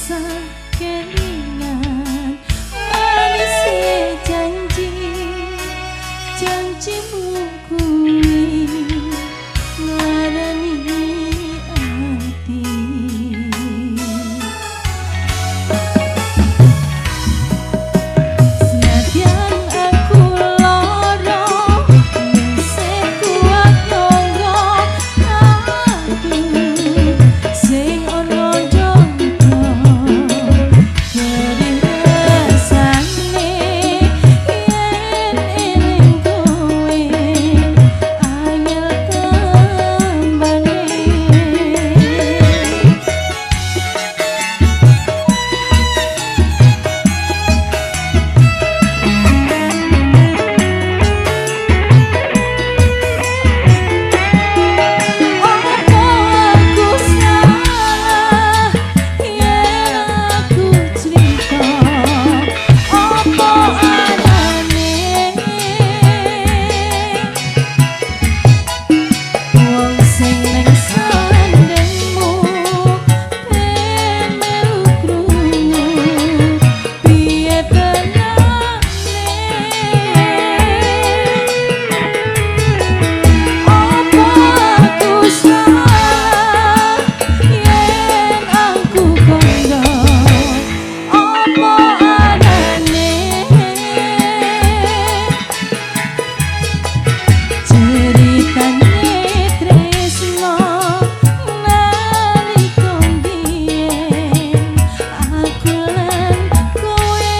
Tansah kelingan manis janji janjimu kuwi nglarani ati. Senadyan aku lara ning sing kuat nyangga aku sing ana jodoh rasane yen eling kowe angel tambane. Apa aku salah yen aku crita, apa anane wong sing neng sandengmu ben melu krungu piye tenane. Apa aku salah yen aku kandha, apa anane ceritane tresno nalika mbiyen aku lan kowe.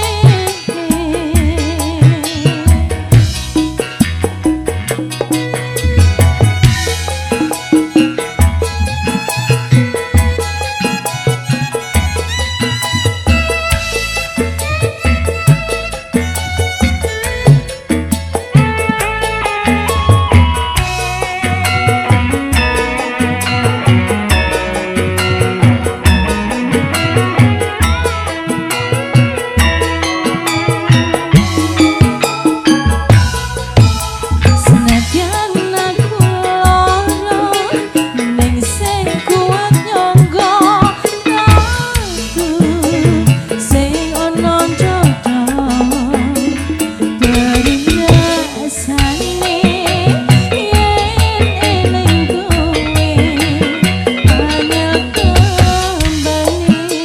Senadyan aku lara ning sing kuat nyangga aku sing ana jodoh rasane yen eling kowe angel tambane.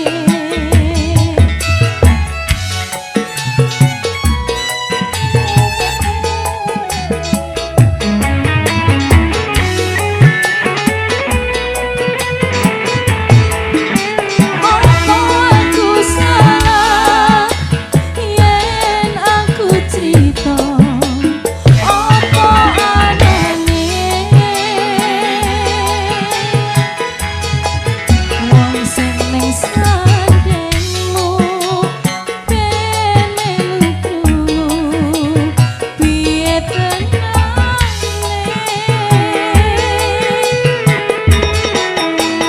Apa aku salah yen aku crita, apa anane wong sing ning sandengmu ben melu krungu piye tenane.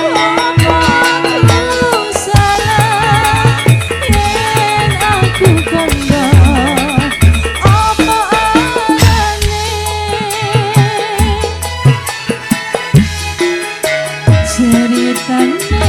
Apa aku salah yen aku kandha, apa anane ceritane.